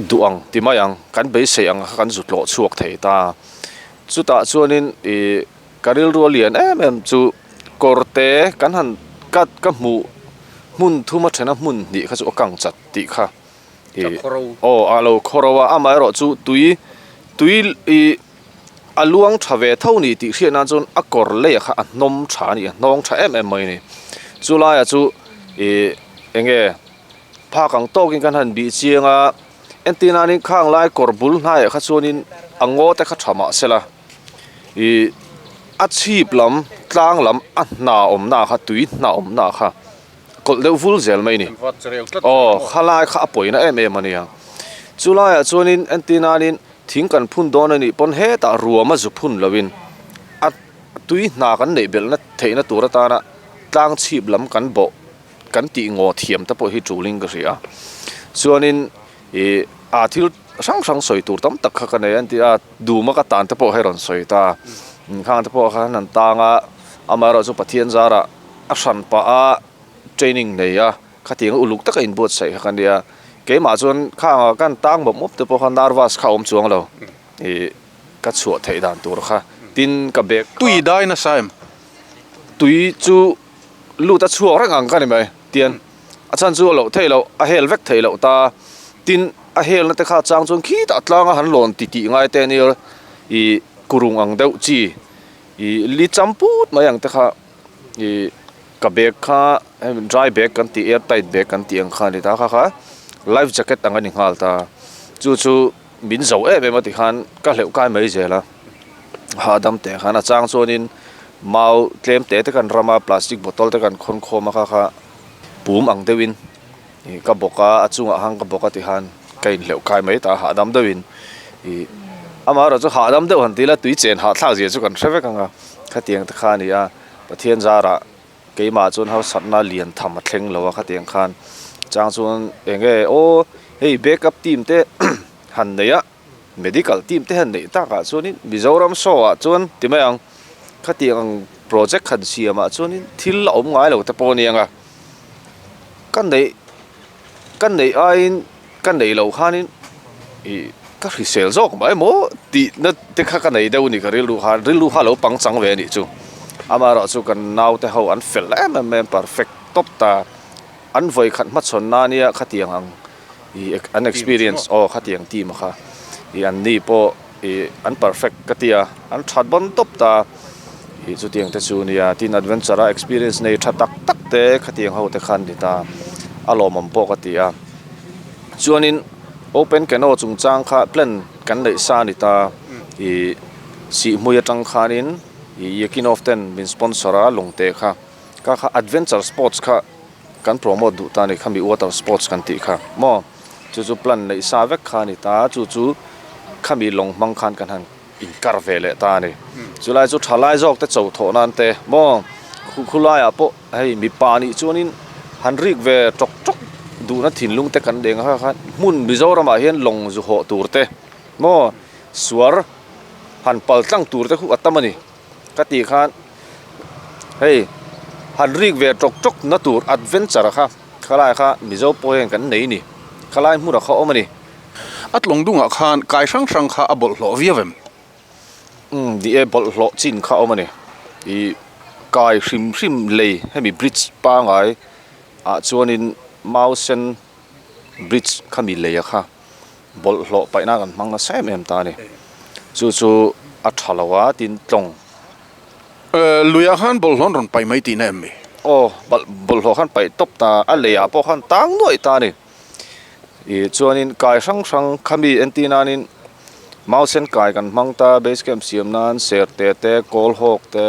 Speaker 7: duh ang ti mai ang, kan beisei ang kha kan zut lawh chhuak thei ta. Chutah chuanin ih ka rilru a lian em em chu kawr te kan han cut ka hmuh hmun thum a then a hmun hnih kha chu a kang chat tih kha ih aw a lo khaw ro a amaherawh chu tui tui ih a luang tha ve tho ni tih hriat nan chuan a kawr lei kha a hnawm tha a ni a hnawng tha em em mai a ni chu laiah chu ih eng nge phak ang tawkin kan han bih chiang a. Entir nanin khang lai kawr bul hnaiah kha chuanin a ngaw te kha tha mah sela ih a chhip lam tlang lam a hna awmna kha tui hna awmna kha kawlh deuh vul zel mai a ni aw khalai kha a pawina em em a nia chulaiah chuanin entir nanin. Thing kan phun dawn a nih pawn hetah ruam a zu phun loin a tui hna kan neih belhna theihna tur atana tlang chhip lam kan bawh kan tih ngaw thiam te pawh hi tulin ka hria. Chuanin ih a thil hrang hrang sawi tur tam tak kha ka nei a an ti a, duma ka tan te pawh hei rawn sawi ta. Khang te pawh khan an tang a, amaherawhchu Pathian zarah a hran pah a training nei a. Khatiang uluk taka inbuatsaih kha ka nia, keimah chuan khangah khan tang mawp mawp te pawh kha nervous kha a awm chuang lo, ih ka chhuah theih dan tur kha tin ka bag kha.
Speaker 1: Tui dai nasa em?
Speaker 7: Tui chu lut a chhuak reng ang ka ni mai, tian a chhan chu a loh theih loh, a hel vek theih loh ta, tin a helna te kha chang chuan khitah tlanga han lawn ti tih ngai te ania, ih kurung ang deuh chi, ih li cham put mai ang te kha. Ih ka bag kha hemi dry bag kan tih air tight bag kan tih ang kha a ni ta kha kha life jacket ang a ni nghal ta chu chu min zo em em a tikhan ka hleuh kai mai zel a hahdam teh khan a chang chuanin mau tlem te te kan ram a plastic bottle te kan khawn khawm a kha kha pum ang deuhin ih ka bawk a a chungah khan ka bawk a tikhan ka inhleuh kai mai ta hahdam deuhin ih amaherawhchu hahdam deuh han ti ila tui chen hahthlak zia chu kan hre vek ang a khatiang te kha a ni a Pathian zarah keimah chuan harsatna lian tham a thleng lo a khatiang khan chang chuan eng nge aw hei backup team te han nei a medical team te han neih takah chuanin Mizoram show ah chuan ti mai ang khatiang ang project han siamah chuanin thil a awm ngai lo te pawh a ni ang a ka neih ka neih aiin ka neih loh khanin ih ka hrisel zawk mai maw tih na te kha ka nei deuh a ni ka rilru khan rilru kha a lo pang chang ve a nih chu amaherawh chu kan naute ho an fel em em mai a perfect tawp ta an vawi khat hmachhawn na nia khatiang ang ih an experience aw khatiang team kha ih an ni pawh ih an perfect ka tia an that bawn tawp ta ih chutiang te chu nia tin adventure a experience nei tha tak tak te khatiang ho te khan ni ta a lawmawm pawh ka ti a chuanin open canoe chungchang kha plan kan neih sa a ni ta ih sihhmui atang khanin ih Yakinov ten min sponsor a lungte kha kha kha adventure sports kha kan promote duh ta a ni khami water sports kan tih kha maw chu chu plan neih sa vek kha a ni ta chu chu khami lawng hmang khan kan han inkar ve leh ta a ni chulai chu thalai zawk te cho thawh nan te maw khulaiah pawh hei mipa nih chuanin han rik ve tawk tawk duhna thinlung te kan deng a kha hmun Mizoramah hian lawng zu hawh tur te maw suar han pal tlang tur te khu a tam a ni. Ka tih khan hei han rik ve tawk tawk na tur adventure kha khalai kha Mizo pawh hian kan nei ni khalai hmunah kha awm a ni.
Speaker 1: A tlawng dungah khan kai hrang hrang kha a bawlhhlawh viau em?
Speaker 7: Umm ni e bawlhhlawh chin kha awm a ni. Ih kai hrim hrim lei hemi bridge pangai ah chuanin Mausen bridge khami lei a kha. Bawlhhlawh paihna kan hmang nasa em em ta a ni. Chu chu a tha lo a tin tlawng.
Speaker 1: Luiah khan bawlhhlawh an rawn paih mai tihna em mi?
Speaker 7: Aw, bawlhhlawh khan paih tawp ta, a leiah pawh khan tang nuaih ta a ni. Ih chuanin kai hrang hrang khami entir nanin Mausen kai kan hmang ta, base camp siam nan Serte te, Kawlhawk te,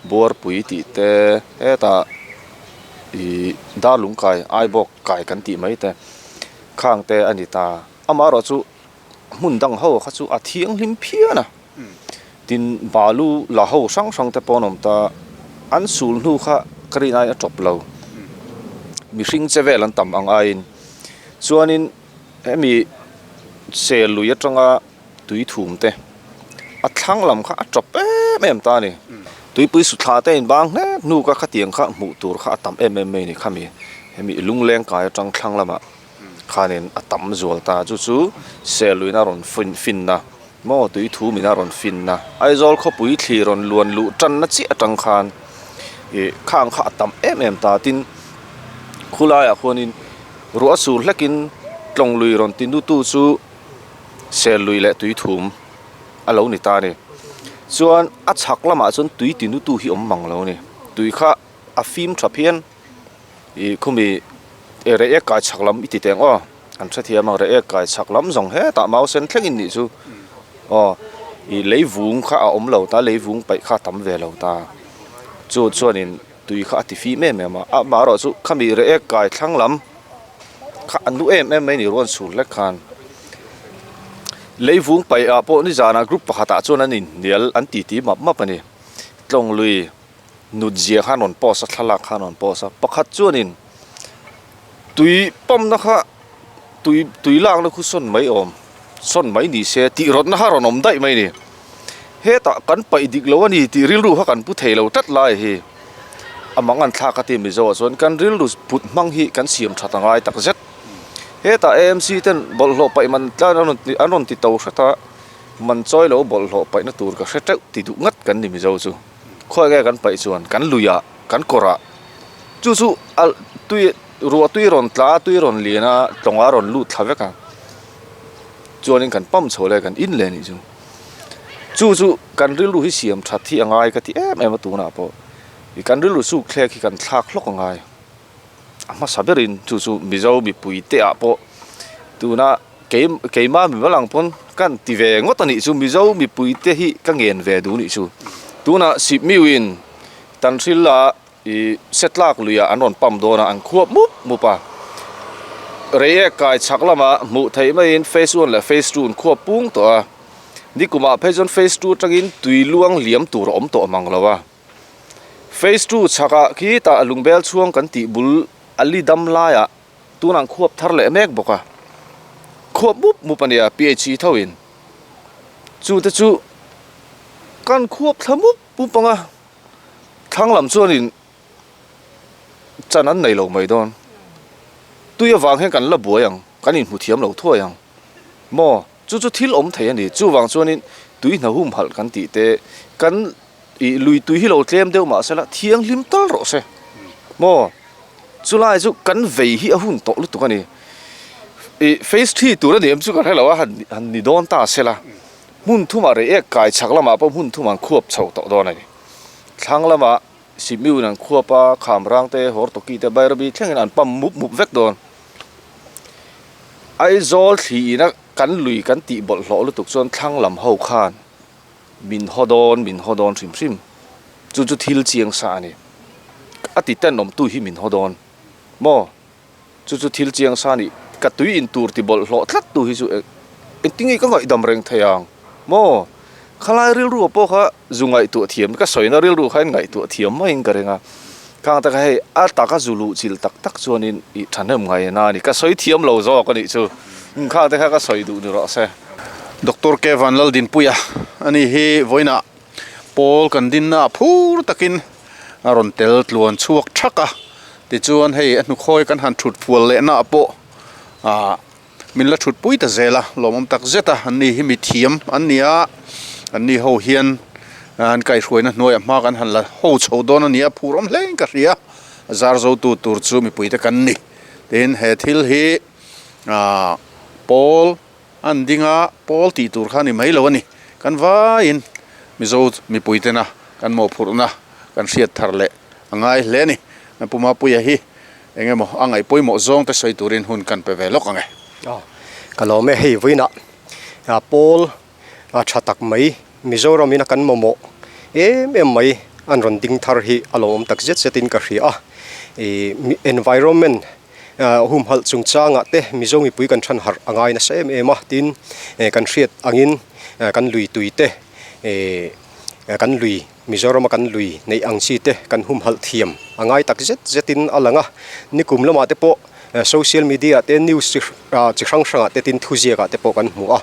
Speaker 7: Buarpui tih te, hetah ih Darlung kai, Aibawk kai kan tih mai te. Khang te a ni ta. Amaherawh chu hmun dang ho kha chu a thianghlim phian a. Tin, balu la ho hrang hrang te pawh an awm ta. An sul hnu kha ka rin aiin a tawp lo. Mihring che vel an tam ang aiin. Chuanin hemi sel lui atanga tui thum te a thlang lam kha a tawp em em ta a ni. Tuipui suthla te in bang hlek hnu kha khatiang kha hmuh tur kha a tam em em mai a ni khami hemi lungleng kai atang thlang lamah khanin a tam zual ta chu chu Serluina rawn fin finna maw tui thum ina rawn finna Aizawl khawpui thli rawn luan luh tanna chiah atang khan ih khang kha a tam em em ta tin khulaiah khuanin ruah sur hlekin tlawng lui rawn ti nutu chu. Sel lui leh tui thum a lo ni ta a ni. Chuan a chhak lamah chuan tui ti nutu hi awm mang lo a ni. Tui kha a fim tha phian. Ih khumi reh ek kai chhak lam i ti teng aw. An hrethiam ang reh ek kai chhak lam zawng hetah mau sen thleng in nih chu. Aw ih lei vung kha a awm lo ta lei vung paih kha a tam ve lo ta. Chu chuanin tui kha a ti fim em em a. Amaherawhchu khami reh ek kai thlang lam. Kha an duh em em mai ni ruan sur hlek khan. Leivung paih ah pawh nizanah group pakhatah chuan an inhnial an titi map map a ni. Tlawng lui nut zia khan rawn post a, thlalak khan rawn post a. Pakhat chuanin tui pump na kha tui tui lakna khu sawn mai awm, sawn mai ni se tih rawtna kha rawn awm daih mai a ni. Hetah kan paih dik lo a ni tih rilru kha kan pu thei lo tlat lai hi a mang an thlak a ti Mizo ah chuan kan rilru put hmang hi kan siam that a ngai tak zet. Hetah AMC ten bawlhhlawh paih man tlan an rawn an rawn ti to hret a, man chawi lo bawlhhlawh paihna tur ka hre teuh ti duh ngat kan ni Mizo chu. Khawi nge kan paih chuan kan lui ah kan kawr ah chu chu a tui ruah tui rawn tla a tui rawn lian a tlawng a rawn lut thla vek a chuanin kan pump chho leh kan in leh a nih chu. Chu chu kan rilru hi siam that hi a ngai ka ti em em a tunah pawh kan rilru suk thlek hi kan thlak hlawk a ngai. A hmasa berin chu chu Mizo mipui te ah pawh tuna kei keima mi mal ang pawn kan ti ve ngawt a nih chu Mizo mipui te hi ka ngen ve duh nih chu. Tunah Sipmiu in Tanhril ah ih Setlak lui ah an rawn pump dawn a an khuap mup mup a. Reiek kai chhak lamah hmuh theih maiin phase one leh phase two an khuap pung tawh a. Nikumah phei chuan phase two atangin tui luang liam tur a awm tawh mang lo a. Phase two chhakah khi tah lungbel chhuang kan tih bul a li dam laiah tunah khuap thar leh mek bawk a, khuap mup mup a nia PHE tho in chu te chu kan khuap thla mup mup ang a, thlang lam chuanin chan an nei lo mai dawn, tui avang hian kan la buai ang, kan inhmu thiam lo thuai ang maw? Chu chu thil awm thei a ni. Chuvang chuanin tui hna humhalh kan tih te, kan ih lui tui hi lo tlem deuh mah sela thianghlim tal rawh se. Maw? Chulai chu kan vei hi a hun tawh lutuk a ni. Ih phase three tur a ni em chu ka hre lo a, han han ni dawn ta sela. Hmun thumah rei ek kai chhak lamah pawh hmun thumah an khuap chho tawh dawn a ni. Thlang lamah Simiun an khuap a, Khamrang te, Hortoki te, Bairabi thlengin an pump mup mup vek dawn. Aizawl thli ina kan lui kan tih bawlhhlawh lutuk chuan thlang lam ho khan min haw dawn, min haw dawn hrim hrim. Chu chu thil chiang sa a ni. A ti tenawmtu hi min haw dawn maw? Chu chu thil chiang sa a ni. Ka tui in tur ti bawlhhlawh tlat tu hi chu engtinge ka ngaihdam reng thei ang maw? Khalai rilru pawh kha zu ngaihtuah thiam, ka sawina rilru kha in ngaihtuah thiam maiin ka ring a. Khang taka hei a taka zu luh chil tak tak chuanin ih thahnem ngai na a ni. Ka sawi thiam lo zawk a nih chu. Khang te kha ka sawi duh ni rawh se.
Speaker 1: Doctor K Vanlaldinpuia a ni hi vawiinah pawl kan dinna ah phur takin a rawn tel tluan chhuak thak a. Tichuan hei a hnukhawi kan han thut fual lehna ah pawh ah Min la thut pui ta zel a, lawmawm tak zet a, an ni hi mi thiam an ni a, an ni ho hian an kaihhruaina hnuaiah hma kan han la ho chho dawn a ni a, phur awm hlein ka hria, a zar zo tu tur chu mipuite kan ni. Tin, he thil hi ah pawl an ding a, pawl tih tur kha a ni mai lo a ni, kan vaiin Mizo mipuitena kan mawhphurhna kan hriat thar leh a ngai hle a ni. Pu Mapuia hi Eng emaw a ngaih pawimawh zawng te sawi turin hun kan pe ve lawk ang e.
Speaker 8: Aw, ka lawm e, hei vawiinah Paul tha tak mai Mizoram ina kan mamawh em em mai an rawn ding thar hi a lawmawm tak zet zetin ka hria a. Ih environment humhalh chungchangah te Mizo mipui kan than harh a ngai nasa em em a, tin kan hriat angin kan lui tui te ih kan lui Mizorama kan lui neih ang chi te kan humhalh thiam a ngai tak zet zetin a lang a, nikum lamah te pawh social media te news chi chi hrang hrangah te tin thuziakah te pawh kan hmu a,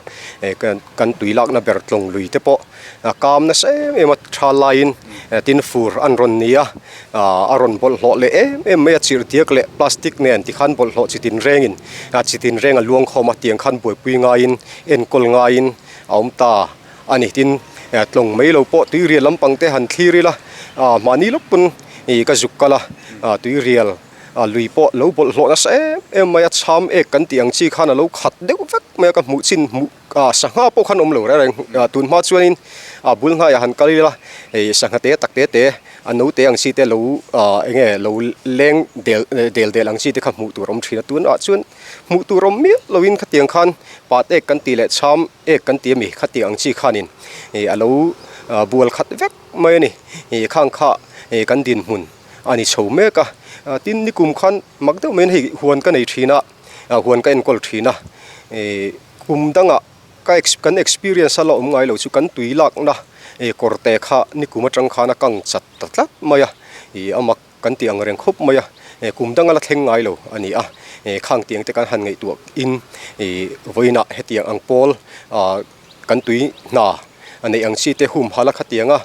Speaker 8: kan tui lakna ber tlawng lui te pawh a kam nasa em em a tha laiin tin fur an rawn ni a, a rawn bawlhhlawh leh em em mai a chirhdiak leh plastic nen tikhan bawlhhlawh chi tin rengin chi tin reng a luang khawm a tiang khan buaipui ngaiin enkawl ngaiin a awm ta. A ni tin tlawng mai lo pawh tuirial lampang te han thlir ila mahni lawk pawn ih ka zuk kal a tuirial lui pawh lo bawlhhlawh nasa em em mai a cham ek kan tih ang chi khan a lo khat deuh vek mai a ka hmuh chin hmuh sangha pawh khan awm lo reng reng tun hma chuanin a bul hnaiah han kal ila ih sangha te tak te te a naute ang chi te lo eng nge lo leng del del del ang chi te kha hmuh tur a awm thin a tunah chuan hmuh tur awm miah loin khatiang khan pat ek kan tih leh cham Ek kan ti a mi khati ang chi khanin ih a lo bual khat vek mai a ni. Ih khang kha ih kan dinhmun a ni chho mek a, tin nikum khan mak deuh maiin hei huan ka nei thin a, huan ka enkawl thin a, ih kum dangah Ka kan experience a la awm ngai lo chu kan tui lakna ih kawrte kha nikum atang khan a kang chat ta tlat mai a, ih a mak kan tih ang reng khawp mai a, ih kum danga la thleng ngai lo a ni a, ih khang tiang te kan han ngaihtuah in ih vawiinah hetiang ang pawl ah kan tui hna a neih ang chi te humhalh a khatiang a,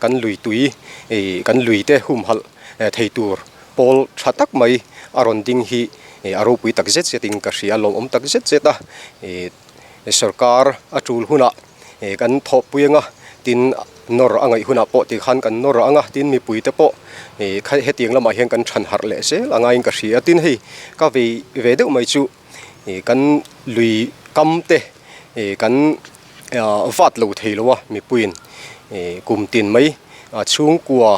Speaker 8: kan lui tui ih kan lui te humhalh thei tur pawl tha tak mai a rawn ding hi ih a ropui tak zet zet in ka hria a lawmawm tak zet zet a ih. Sorkar a tul hunah kan thawhpui anga tin nawr a ngaih hunah pawh tikhan kan nawr anga tin mipui te pawh hetiang lamah hian kan than harh leh zel a ngaiin ka hria tin hei ka vei ve deuh mai chu kan lui kam te kan vat lo thei lo a mipuiin kum tin mai chhungkua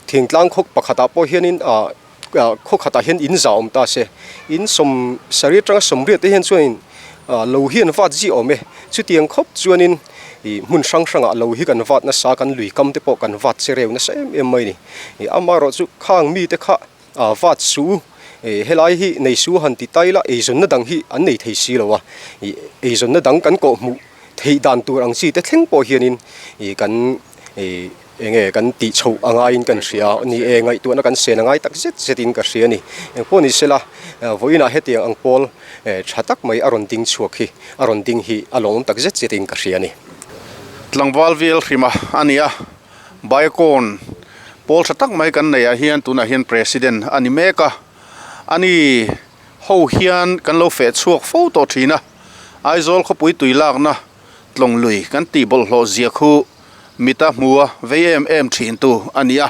Speaker 8: thingtlang khawk pakhatah pawh hianin ah. Khaw khatah hian in zah awm ta se, in sawmsarih atanga sawmriat te hian chuanin lo hi an vat zia awm e. Chutiang khawp chuanin ih hmun hrang hrangah lo hi kan vat nasa, kan lui kam te pawh kan vat che reu nasa em em mai a ni. Ih amaherawh chu khang mite kha vat suh u, ih helai hi nei suh han ti tai la eizawnna dang hi an nei thei si lo a, ih eizawnna dang kan kawhhmuh theih dan tur ang chi te thleng pawh hianin ih kan ih. Eng nge kan tih chhoh a ngaiin kan hria a, ni e, ngaihtuahna kan sen a ngai tak zet zetin ka hria a ni. Eng pawh ni sela, vawiinah hetiang ang pawl tha tak mai a rawn ding chhuak hi, a rawn ding hi a lawmawm tak zet zetin ka hria a ni.
Speaker 1: Tlangval vel hrima a ni a, Baikawn pawl tha tak mai kan neihah hian tunah hian President a ni mek a, ani ho hian kan lo feh chhuak fo tawh thin a, Aizawl khawpui tui lakna Tlawng lui kan tih bawlhhlawh zia khu mita hmua vei em em thin tu a ni a,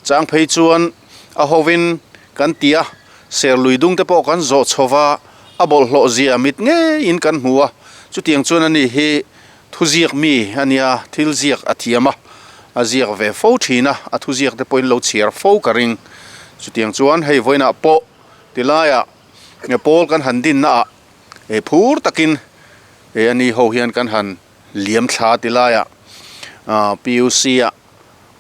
Speaker 1: chang phei chuan a hovin kan ti a, ser lui dung te pawh kan zawh chho va, a bawlhhlawh zia mit ngeiin kan hmu a, chutiang chuan a ni hi thuziak mi a nia, thil ziak a thiam a, a ziak ve fo thin a, a thuziak te pawhin lo chhiar fo ka ring, chutiang chuan hei vawiinah pawh tilaiah pawl kan han dinna ah phur takin he ani ho hian kan han liam thla ti laiah ah PUC ah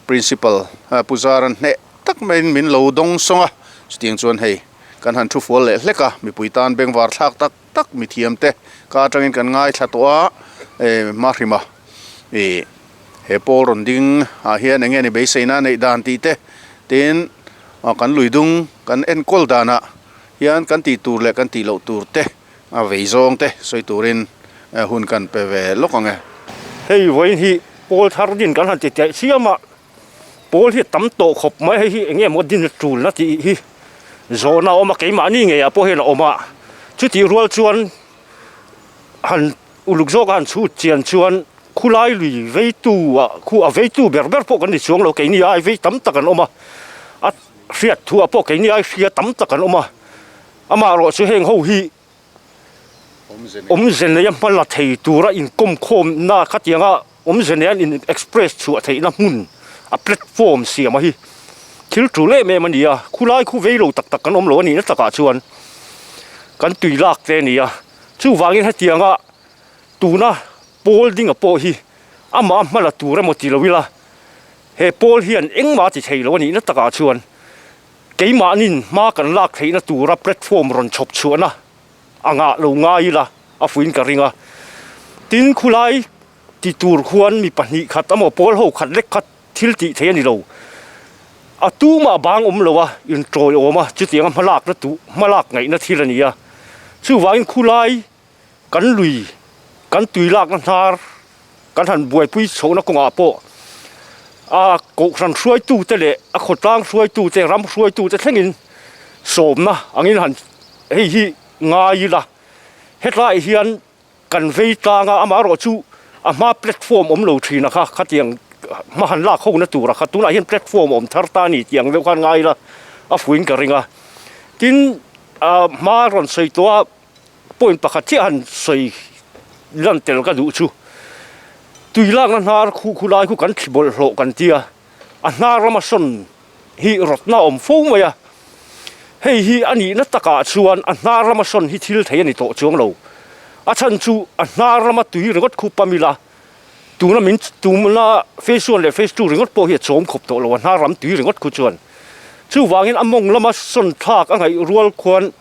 Speaker 1: principal pu Zaran hneh tak maiin min lo dawng sawng a chutiang chuan hei kan han thu fual leh hlek a mipui tan bengvar thlak tak tak mithiam te ka atangin kan ngaithla tawh a eh Mahrima ih he pawl rawn ding ah hian eng nge ni beiseina neih dan tih te tin kan lui dung kan enkawl danah hian kan tih tur leh kan tih loh tur te a vei zawng te sawi turin hun kan pe ve lawk ang e.
Speaker 9: Hei vawiin hi pawl thar din kan han ti teh chiam a, pawl hi a tam tawh khawp mai, hei hi eng nge maw din a tulna tih hi zawhna a awm a, keimahni ngeiah pawh hian a awm a, chutih rual chuan han uluk zawk a han chhut chian chuan khulai lui veitu ah khu a veitu ber ber pawh kan ni chuang lo, keini ai vei tam tak an awm a, a hriat thuah pawh keini ai hria tam tak an awm a. Amaherawh chu heng ho hi awmze neia hma la thei tura inkawmkhawmna khatianga awmze neia an in express chhuah theihna hmun a platform siam a hi thil tul em em a ni a, khulai khu vei lo tak tak kan awm lo a nihna takah chuan kan tui lak te a ni a, chuvangin hetianga tuna pawl dinga pawh hi amah hma la tur emaw ti lo ila he pawl hian engmah a ti thei lo a nihna takah chuan. Keimahnin hma kan lak theihna tura platform rawn chhawp chhuahna a ngah lo ngai ila a fuin ka ring a. Tin, khulai ti tur khuan mi pahnih khat emaw pawl ho khat lek khat thil tih theih a ni lo. A tumah bang awm lo a, intawi awm a, chutianga hmalakna tu hmalak ngaihna thil a ni a. Chuvangin khulai kan lui, kan tui lakna hnar kan han buaipui chhohna kawngah pawh a kohhran hruaitute leh a khawtlang hruaitute, ram hruaitute thlengin sawmna angin han hei hi ngai ila. Hetlaiah hian kan vei tlang a, amaherawhchu a hma platform awm lo thin a kha, khatiang hma han lak hona tur a kha, tunah hian platform a awm thar ta a ni tih ang deuh khan ngai ila a fuin ka ring a. Tin, hma rawn sawi tawh a. Point pakhat chiah han sawi lan tel ka duh chu tui lakna hnar khu khu lai khu kan thli bawlhhlawh kan tia a hnar lama sawn hi rawtna a awm fo mai a hei hi a nihna takah chuan a hnar lama sawn hi thil thei a ni tawh chuang lo a chhan chu a hnar lama tui ringawt khu pam ila tuna min tumna phase one leh phase two ringawt pawh hi a chawm khawp tawh lo a hnar lam tui ringawt khu chuan chuvangin a mawng lama sawn thlak a ngaih rual khuan.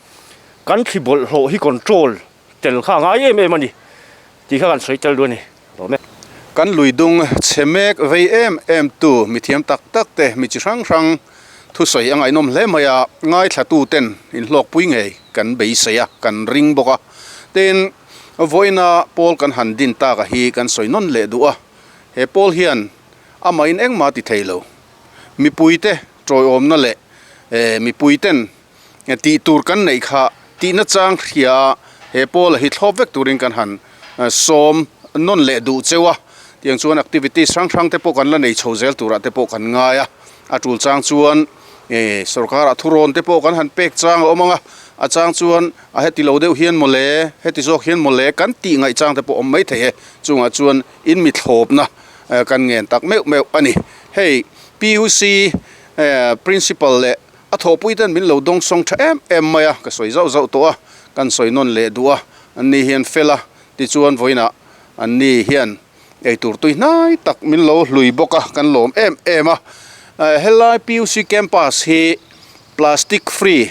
Speaker 9: Kan thli bawlhhlawh hi control tel kha a ngai em em a ni. Tih kha kan sawi tel duh a ni. Lawm e.
Speaker 1: Kan lui dung chhe mek vei em em tu mithiam tak tak te mi chi hrang hrang thusawi a ngaihnawm hle mai a, ngaithla ten inhlawkpui ngei kan beisei a, kan ring bawk a. Tin, vawiina pawl kan han din tak a hi kan sawi nawn leh duh a, he pawl hian amahin engmah ti thei lo. Mipuite tawiawmna leh mipuiten tih tur kan neih kha tihna chang hria a, he pawl a hi thlawp vek turin kan han sawm nawn leh duh cheu a, tiang chuan activities hrang hrang te pawh kan la nei chho zel turah te pawh kan ngai a, a tul chang chuan sorkar ah thurawn te pawh kan han pek chang a awm ang a, a chang chuan a heti lo deuh hian mawle, heti zawk hian mawle kan tih ngaih chang te pawh awm mai thei e, chungah chuan in mi thlawpna kan ngen tak meuh meuh a ni. Hei PUC principal leh A thawhpui ten min lo dawng sawng tha em em mai a, ka sawi zauh zauh tawh a, kan sawi nawn leh duh a, an ni hian fel a, tichuan vawiinah an ni hian eitur tui hnai tak min lo hlui bawk a, kan lawm em em a. Helai PUC campus hi plastic free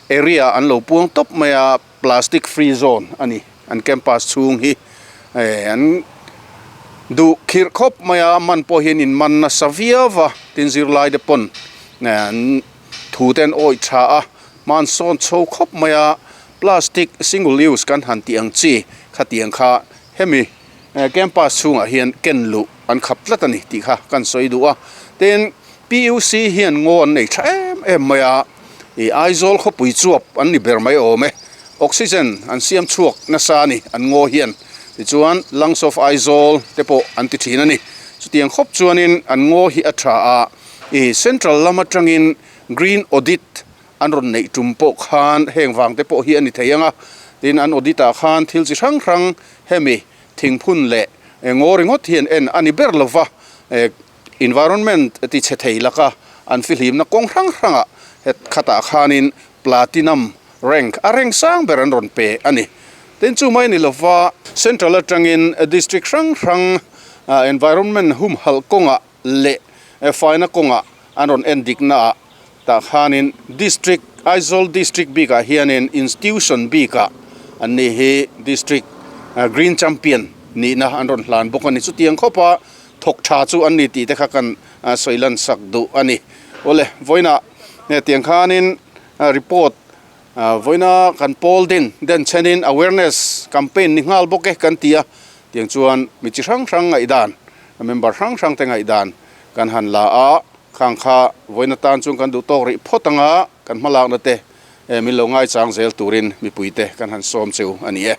Speaker 1: area an lo puang tawp mai a, plastic free zone a ni, an campus chhung hi an duh khirh khawp mai a, man pawh hian in man nasa viau va, tin zirlai te pawn an thu te an awih tha a, hman sawn chho khawp mai a, plastic single use kan han tih ang chi khatiang kha hemi campus chhungah hian ken luh an khap tlat a ni tih kha kan sawi duh a, tin PUC hian ngaw an nei tha em em mai a, ih Aizawl khawpui chuap an ni ber mai awm e, oxygen an siam chhuak nasa a ni an ngaw hian, tichuan lungs of Aizawl te pawh an ti thin a ni, chutiang khawp chuanin an ngaw hi a tha a, ih central lam atangin green audit an rawn neih tum pawh khan heng vang te pawh hi a ni thei ang a, tin an audit ah khan thil chi hrang hrang hemi thingphun leh ngaw ringawt hian en a ni ber lova, Environment ti chhe thei laka an fihlimna kawng hrang hrangah het khatah khanin Platinum rank a rank sang ber an rawn pe a ni. Tin chu mai ni lova Central atangin District hrang hrang Environment humhalh kawngah leh faina kawngah an rawn en diknaah tah khanin District Aizawl District bikah hianin Institution bikah an ni hi District Green Champion nihna an rawn hlan bawk a ni. Chutiang khawpa thawk tha chu an ni tih te kha kan sawi lan sak duh a ni. Awle, vawiinah hetiang khanin report vawiina kan pawl din den chenin awareness campaign ni nghal bawk e kan ti a, tiang chuan mi chi hrang hrang ngaihdan, member hrang hrang te ngaihdan kan han la a, khang kha vawiin atan chuan kan duh tawk rih phawt anga kan hmalakna te min lo ngaichang zel turin mipuite kan han sawm cheu a ni e.